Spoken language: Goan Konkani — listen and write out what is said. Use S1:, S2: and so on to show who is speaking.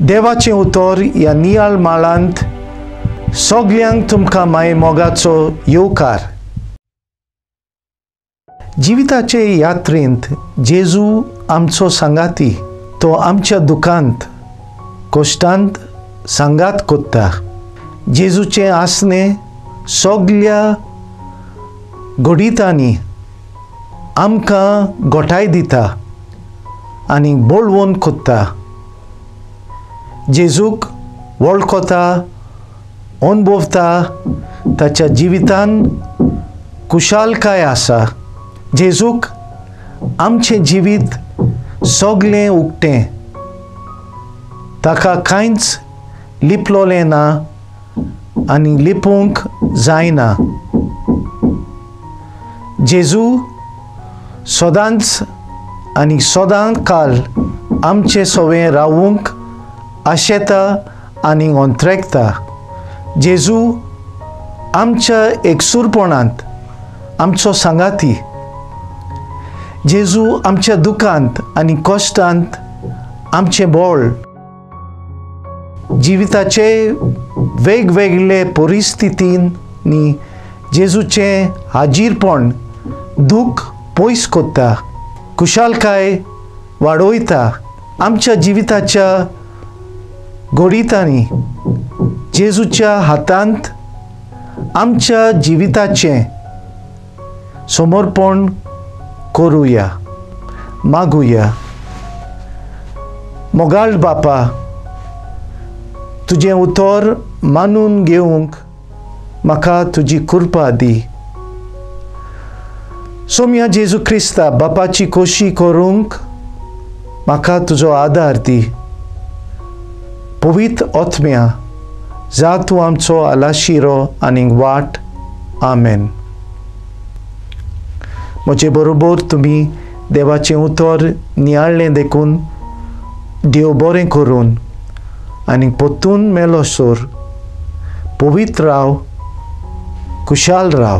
S1: देवाचें उतर ह्या नियाळ माळांत सगल्यांक तुमकां माय मोगाचो येवकार. जिविताचे यात्रेंत जेजू आमचो सांगाती. तो आमच्या दुखांत कश्टांत सांगात कोत्ता. जेजूचें आसणें सगल्या घडितांनी आमकां गोठाय दिता आनी बळवंत कोत्ता. जेजूक वळखता, अनुभवता, ताच्या जिवितान कुशालकाय आसा. जेजूक आमचें जिवीत सगळें उक्तें, ताका कांयच लिपलोलें ना आनी लिपूंक जायना. जेजू सदांच आनी सदां काल आमचे सवें रावूंक आशेता आनी अंत्रेकता. जेजू आमच्या एकसूरपणांत आमचो सांगाती. जेजू आमच्या दुखांत आनी कश्टांत आमचें बळ. जिविताचे वेगवेगळे परिस्थितींनी जेजूचें हाजीरपण दूख पयस कोत्ता, कुशालकाय वाडयता. आमच्या जिविताच्या घडितांनी जेजूच्या हातांत आमच्या जिविताचें समर्पण करुया, मागुया. मोगाळ बापा, तुजें उतर मानून घेवंक म्हाका तुजी कृपा दी. सोम्या जेजू क्रिस्ता बापाची कोशी करूंक म्हाका तुजो आदार दी. पवित्र आत्म्या, जा तूं आमचो आलाशिरो आनी वाट. आमेन. म्हजे बरोबर तुमी देवाचें उतर नियाळ्ळें देखून देव बरें करून आनी परतून मेलो सोर. पवित्र राव, कुशाल राव.